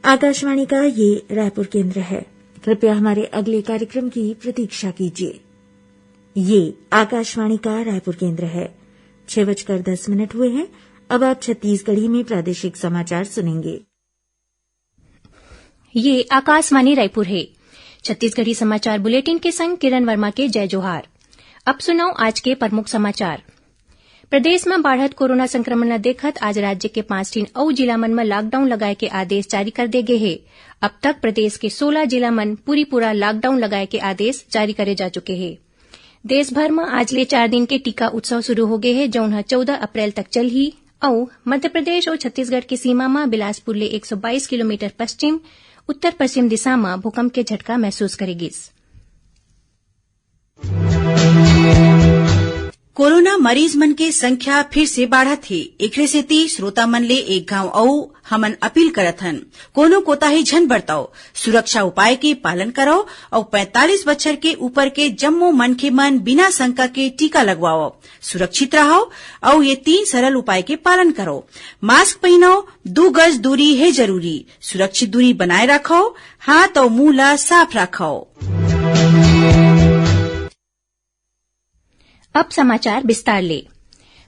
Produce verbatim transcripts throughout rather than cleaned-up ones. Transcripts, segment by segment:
आकाशवाणी का ये रायपुर केंद्र है। कृपया हमारे अगले कार्यक्रम की प्रतीक्षा कीजिए। ये आकाशवाणी का रायपुर केंद्र है। छह बजकर दस मिनट हुए हैं। अब आप छत्तीसगढ़ी में प्रादेशिक समाचार सुनेंगे। ये आकाशवाणी रायपुर है। छत्तीसगढ़ी समाचार बुलेटिन के संग किरण वर्मा के जय जोहार। अब सुनव आज के प्रमुख समाचार। प्रदेश म बाढ़त कोरोना संक्रमण ल देखत आज राज्य के पांच ठिन अउ जिला मन म लॉकडाउन लगाए के आदेश जारी कर दे गे हे। अब तक प्रदेश के सोला जिला मन पूरी पूरा लॉकडाउन लगाए के आदेश जारी करे जा चुके हे। देश भर म आज ले चार दिन के टीका उत्सव शुरू हो गे हे, जउन ह चौदह अप्रैल तक चलही। अउ मध्य प्रदेश अउ छत्तीसगढ़ के सीमा म बिलासपुर ले एक सौ बाईस किलोमीटर पश्चिम उत्तर पश्चिम दिशा म भूकंप के झटका महसूस करे गिस। कोरोना मरीज मन के संख्या फिर से बाढ़त हे। एकरे सेती श्रोता मन ले एक घांव अउ हमन अपील करत हन, कोनो कोताही झन बरतव, सुरक्षा उपाय के पालन करव अउ पैंतालीस बछर के ऊपर के जम्मो मनखे मन बिना शंका के टीका लगवावव। सुरक्षित रहव अउ ये तीन सरल उपाय के पालन करव। मास्क पहिनव, दू गज दूरी हे जरूरी, सुरक्षित दूरी बनाए राखव, हाथ अउ मुंह ला साफ राखव। अब समाचार विस्तार ले।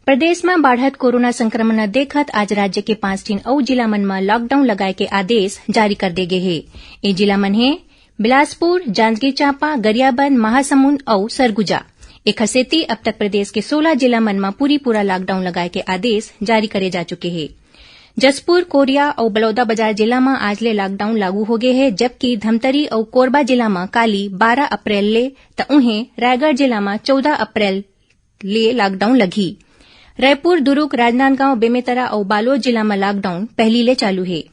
प्रदेश म बाढ़त कोरोना संक्रमण ल देखत आज राज्य के पांच ठिन अउ जिला मन म लॉकडाउन लगाए के आदेश जारी कर दे गे हे। ए जिला मन हे बिलासपुर, जांजगीर चांपा, गरियाबंद, महासमुंद अउ सरगुजा। एखर सेती अब तक प्रदेश के सोला जिला मन म पूरी पूरा लॉकडाउन लगाए के आदेश जारी करे जा चुके हे। जशपुर, कोरिया अउ बलौदाबाजार जिला म आज ले लॉकडाउन लागू हो गे हे, जबकि धमतरी अउ कोरबा जिला म काली बारह अप्रैल ले, त उहें रायगढ़ जिला म चौदह अप्रैल ले लॉकडाउन लगही। रायपुर, दुरूग, राजनांदगांव, बेमेतरा अउ बालोद जिला म लॉकडाउन पहिली ले चालू हे।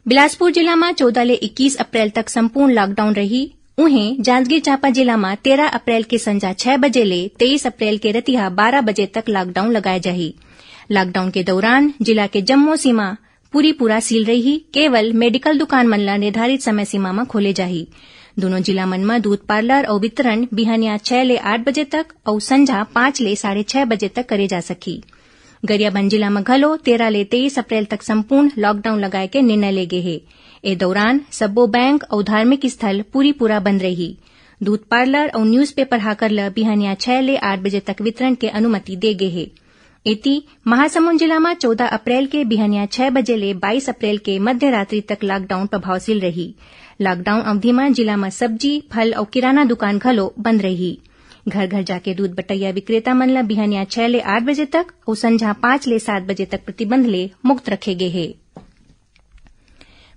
बिलासपुर जिला म चौदह ले इक्कीस अप्रैल तक संपूर्ण लॉकडाउन रही। उहें, जांजगीर चांपा जिला म तेरह अप्रैल के संझा छह बजे ले तेईस अप्रैल के रतिहा बारह बजे तक लॉकडाउन लगाए जाही। लॉकडाउन के दौरान जिला के जम्मो सीमा पूरी पूरा सील रही। केवल मेडिकल दुकान मन ल निर्धारित समय सीमा म खोले जाही। दूनों जिला मन म दूध पार्लर अउ वितरण बिहनिया छह ले आठ बजे तक अउ संझा पांच ले साढ़े छह बजे तक करे जा सकही। गरियाबंद जिला म घलो तेरह ले तेईस अप्रैल तक संपूर्ण लॉकडाउन लगाए के निर्णय ले गे हे। ए दौरान सब्बो बैंक अउ धार्मिक स्थल पूरी पूरा बंद रही। दूध पार्लर अउ न्यूज़पेपर हाकर ल बिहनिया छह ले आठ बजे तक वितरण के अनुमति दे गे हे। एती, महासमुंद जिला म चौदह अप्रैल के बिहनिया छह बजे ले बाईस अप्रैल के मध्य रात्रि तक लॉकडाउन प्रभावशील रही। लॉकडाउन अवधि म जिला म सब्जी, फल अउ किराना दुकान घलो बंद रही। घर-घर जाके दूध बटइया विक्रेता मन ल बिहनिया छह ले आठ बजे तक अउ संझा पांच ले सात बजे तक प्रतिबंध ले मुक्त रखे गे हे।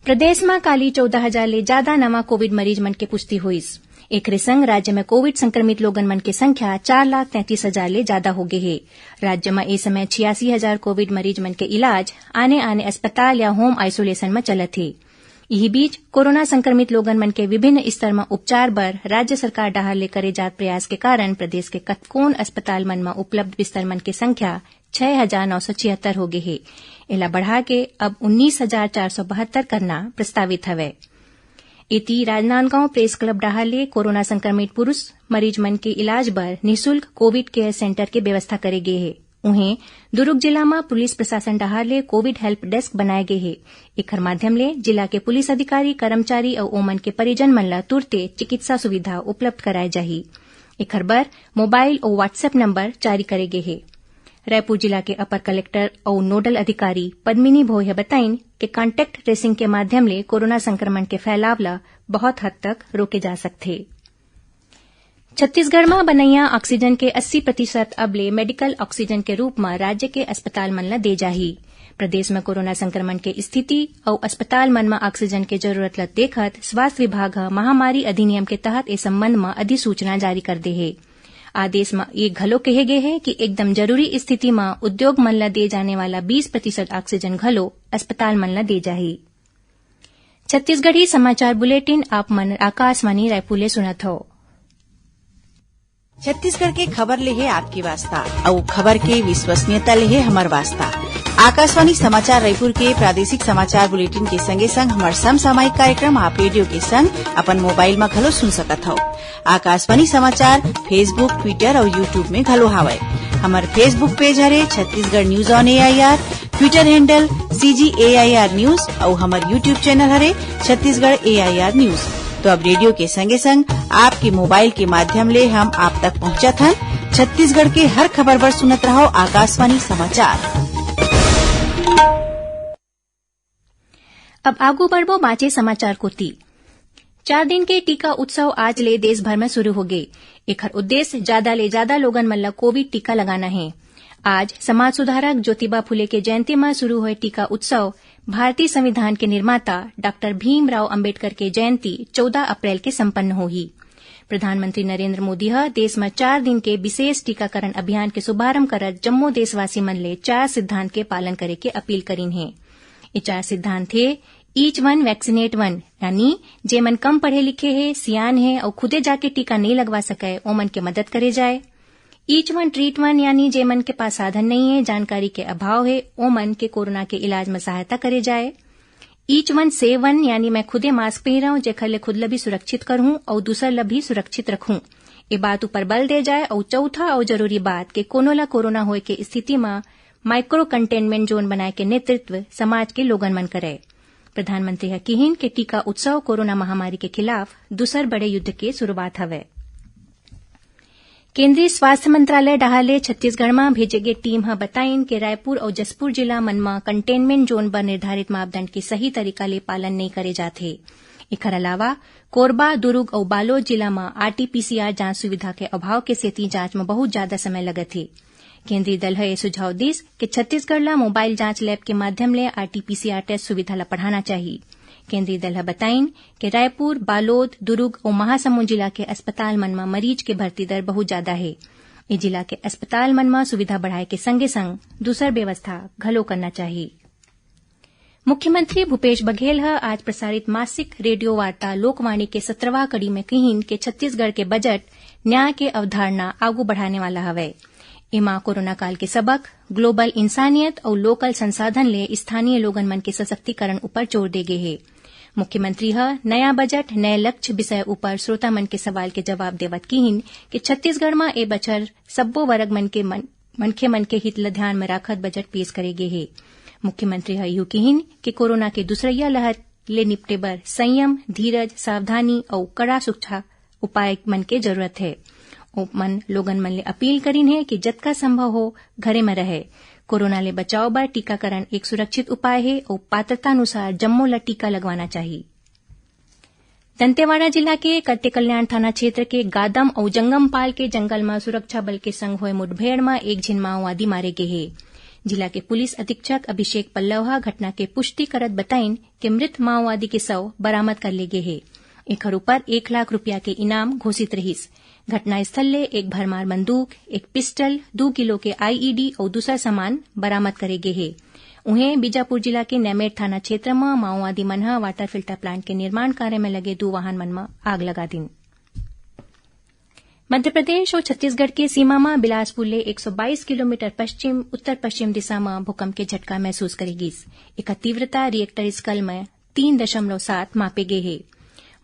प्रदेश म काली चौदह हजार ले जादा नवा कोविड मरीज मन के पुष्टि होइस। एकरे संग राज्य म कोविड संक्रमित लोगन मन के संख्या चार लाख तैंतीस हजार ले जादा हो गे हे। राज्य म ए समय छियासी हजार कोविड मरीज मन के इलाज आने-आने अस्पताल या होम आइसोलेशन म चलत हे। इही बीच, कोरोना संक्रमित लोगन मन के विभिन्न स्तर म उपचार बर राज्य सरकार डहार ले करे जात प्रयास के कारण प्रदेश के कतकोन अस्पताल मन म उपलब्ध बिस्तर मन के संख्या छह हजार नौ सौ छिहत्तर हो गे हे। एला बढ़ा के अब उन्नीस हजार चार सौ बहत्तर करना प्रस्तावित हवय। एती, राजनांदगांव प्रेस क्लब डहार ले कोरोना संक्रमित पुरुष मरीज मन के इलाज बर निशुल्क कोविड केयर सेंटर के व्यवस्था करे गे हे। उहें, दुरूग जिला म पुलिस प्रशासन डहार ले कोविड हेल्प डेस्क बनाए गे हे। एखर माध्यम ले जिला के पुलिस अधिकारी, कर्मचारी अउ ओमन के परिजन मन ल तुरते चिकित्सा सुविधा उपलब्ध कराए जाही। एखर बर मोबाइल अउ WhatsApp नंबर जारी करे गे हे। रायपुर जिला के अपर कलेक्टर अउ नोडल अधिकारी पद्मिनी भोय ह बताइन के कॉन्टैक्ट ट्रेसिंग के माध्यम ले कोरोना संक्रमण के फैलाव ल बहुत हद तक रोके जा सकथे। छत्तीसगढ़ म बनइया ऑक्सीजन के अस्सी प्रतिशत अब ले मेडिकल ऑक्सीजन के रूप म राज्य के अस्पताल मन ल दे जाही। प्रदेश म कोरोना संक्रमण के स्थिति अउ अस्पताल मन म ऑक्सीजन के जरूरत ल देखत स्वास्थ्य विभाग ह महामारी अधिनियम के तहत ए संबंध म अधिसूचना जारी कर दे हे। आदेश म ये घलो कहे गे हे कि एकदम जरूरी स्थिति म उद्योग मन ल दे जाने वाला बीस प्रतिशत ऑक्सीजन घलो अस्पताल मन ल दे जाही। छत्तीसगढ़ी समाचार बुलेटिन आप मन आकाशवाणी रायपुर ले सुनत हव। छत्तीसगढ़ के खबर ले हे आपके वास्ता, अउ खबर के विश्वसनीयता ले हे हमर वास्ता। आकाशवाणी समाचार रायपुर के प्रादेशिक समाचार बुलेटिन के संगे संग हमर समसामयिक कार्यक्रम आप रेडियो के संग अपन मोबाइल म घलो सुन सकत हव। आकाशवाणी समाचार Facebook, Twitter अउ YouTube में घलो हावय। हमर Facebook पेज हरे Chhattisgarh News on AIR। Twitter handle C G A I R news अउ हमर YouTube channel हरे Chhattisgarh A I R news। तो अब रेडियो के संगे संग आपके मोबाइल के माध्यम ले हम आप तक पहुंचत हन। छत्तीसगढ़ के हर खबर बर सुनत रहो आकाशवाणी समाचार। अब आगू बढ़बो बांचे समाचार कोती। चार दिन के टीका उत्सव आज ले देश भर में शुरू होगे। एखर उद्देश्य जादा ले जादा लोगन मन ल कोविड टीका लगाना हे। आज समाज सुधारक ज्योतिबा फुले के जयंती म शुरू होए टीका उत्सव भारतीय संविधान के निर्माता डॉक्टर भीमराव अंबेडकर के जयंती चौदह अप्रैल के संपन्न होही। प्रधानमंत्री नरेंद्र मोदी ह देश म चार दिन के विशेष टीकाकरण अभियान के शुभारंभ करत जम्मो देशवासी मन ले चार सिद्धांत के पालन करे के अपील करीन हे। ये चार सिद्धांत हे, ईच वन वैक्सीनेट वन, यानी जेमन कम पढ़े लिखे हे, सियान हे अउ खुदे जाके टीका नइ लगवा सकय, ओमन के मदद करे जाए। ईच वन ट्रीट वन, यानी जेमन के पास साधन नइ हे, जानकारी के अभाव हे, ओमन के कोरोना के इलाज म सहायता करे जाए। ईच वन सेव वन, यानी मैं खुदे मास्क पहिरंव, जेखर ले खुद ल भी सुरक्षित करहूं अउ दूसर ल भी सुरक्षित रखूं। ए बात ऊपर बल दे जाए अउ चौथा अउ जरूरी बात के कोनो ल कोरोना होए के स्थिति म माइक्रो कंटेनमेंट जोन बनाए के नेतृत्व समाज के लोगन मन करय। प्रधानमंत्री ह किहिन के टीका उत्सव कोरोना महामारी के खिलाफ दूसर बड़े युद्ध के शुरुआत हवय। केंद्रीय स्वास्थ्य मंत्रालय डहार ले छत्तीसगढ़ म भेजे गे टीम ह बताइन के रायपुर अउ जशपुर जिला मन म कंटेनमेंट जोन बर निर्धारित मापदंड के सही तरीका ले पालन नइ करे जात हे। एखर अलावा कोरबा, दुरूग अउ बालोद जिला म आरटीपीसीआर जांच सुविधा के अभाव के सेती जांच म बहुत जादा समय लगत हे। केंद्रीय दल ह ए सुझाव दिस के छत्तीसगढ़ ल मोबाइल जांच लैब के माध्यम ले आरटीपीसीआर टेस्ट सुविधा ल बढ़ाना चाही। केंद्रीय दल ह बताइन के रायपुर, बालोद, दुरूग अउ महासमुंद जिला के अस्पताल मन म मरीज के भर्ती दर बहुत जादा हे। ए जिला के अस्पताल मन म सुविधा बढ़ाए के संगे संग दूसर व्यवस्था घलो करना चाही। मुख्यमंत्री भूपेश बघेल ह आज प्रसारित मासिक रेडियो वार्ता लोकवाणी के सत्रहवां कड़ी में कहिन के छत्तीसगढ़ के बजट न्याय के अवधारणा आगू बढ़ाने वाला हवय। एमा कोरोना काल के सबक, ग्लोबल इंसानियत अउ लोकल संसाधन ले स्थानीय लोगन मन के सशक्तिकरण ऊपर जोर दे गे हे। मुख्यमंत्री ह नया बजट, नए लक्ष्य विषय ऊपर श्रोता मन के सवाल के जवाब देवत किहिन कि छत्तीसगढ़ म ए बछर सब्बो वर्ग मन के मन, मनखे मन के हित ल ध्यान म राखत बजट पेश करे गे हे। मुख्यमंत्री ह इहू किहिन कि कोरोना के दूसरइया लहर ले निपटे बर संयम, धीरज, सावधानी अउ कड़ा सुरक्षा उपाय मन के जरूरत हे। ओमन लोगन मन ले अपील करिन हे कि जतका संभव हो, घरे म रहे। कोरोना ले बचाव बर टीकाकरण एक सुरक्षित उपाय हे अउ पात्रता अनुसार जम्मो ल टीका लगवाना चाही। दंतेवाड़ा जिला के कटेकल्याण थाना क्षेत्र के गादम अउ जंगमपाल के जंगल म सुरक्षा बल के संग होए मुठभेड़ म एक झिन माओवादी मारे गे हे। जिला के पुलिस अधीक्षक अभिषेक पल्लव ह घटना के पुष्टि करत बताइन के मृत माओवादी के शव बरामद कर ले गे हे। एखर ऊपर एक लाख रुपया के इनाम घोषित रहिस। घटनास्थल ले एक भरमार बंदूक, एक पिस्टल, दू किलो के आईईडी अउ दूसर सामान बरामद करे गे हे। उहें, बीजापुर जिला के नैमेड थाना क्षेत्र म माओवादी मन ह वाटर फिल्टर प्लांट के निर्माण कार्य में लगे दू वाहन मन म आग लगा दिन। मध्य प्रदेश अउ छत्तीसगढ़ के सीमा म बिलासपुर ले एक सौ बाईस किलोमीटर पश्चिम उत्तर पश्चिम दिशा म भूकंप के झटका महसूस करे गिस। एकर तीव्रता रिएक्टर स्केल म तीन दशमलव सात मापे गे हे।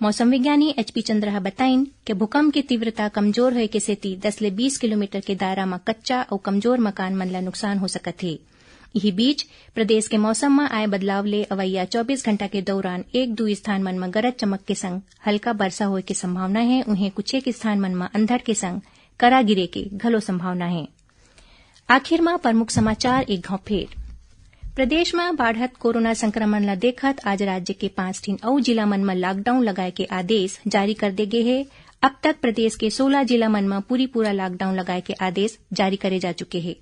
मौसम विज्ञानी एचपी चंद्रा ह बताइन के भूकंप के तीव्रता कमजोर होए के सेती दस ले बीस किलोमीटर के दायरा म कच्चा अउ कमजोर मकान मन ल नुकसान हो सकत हे। इही बीच, प्रदेश के मौसम म आए बदलाव ले अवइया चौबीस घंटा के दौरान एक दू स्थान मन म गरज चमक के संग हल्का बरसा होए के संभावना हे, उहें कुछेक स्थान मन म अंधड़ के संग करा गिरे के घलो संभावना हे। आखिर म प्रमुख समाचार एक घांव फेर। प्रदेश म बाढ़त कोरोना संक्रमण ल देखत आज राज्य के पांच ठिन अउ जिला मन म लॉकडाउन लगाए के आदेश जारी कर दे गे हे। अब तक प्रदेश के सोलह जिला मन म पूरी पूरा लॉकडाउन लगाए के आदेश जारी करे जा चुके हे।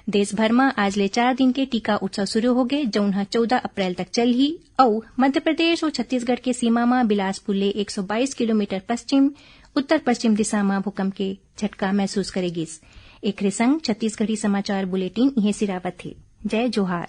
देश भर म आज ले चार दिन के टीका उत्सव शुरू होगे, जउन ह चौदह अप्रैल तक चलही अउ मध्य प्रदेश अउ छत्तीसगढ़ के सीमा म बिलासपुर ले एक सौ बाईस किलोमीटर पश्चिम उत्तर पश्चिम दिशा म भूकंप के झटका महसूस करे गिस। एखरे संग छत्तीसगढ़ी समाचार बुलेटिन इहें सिरावत हे। जय जोहार।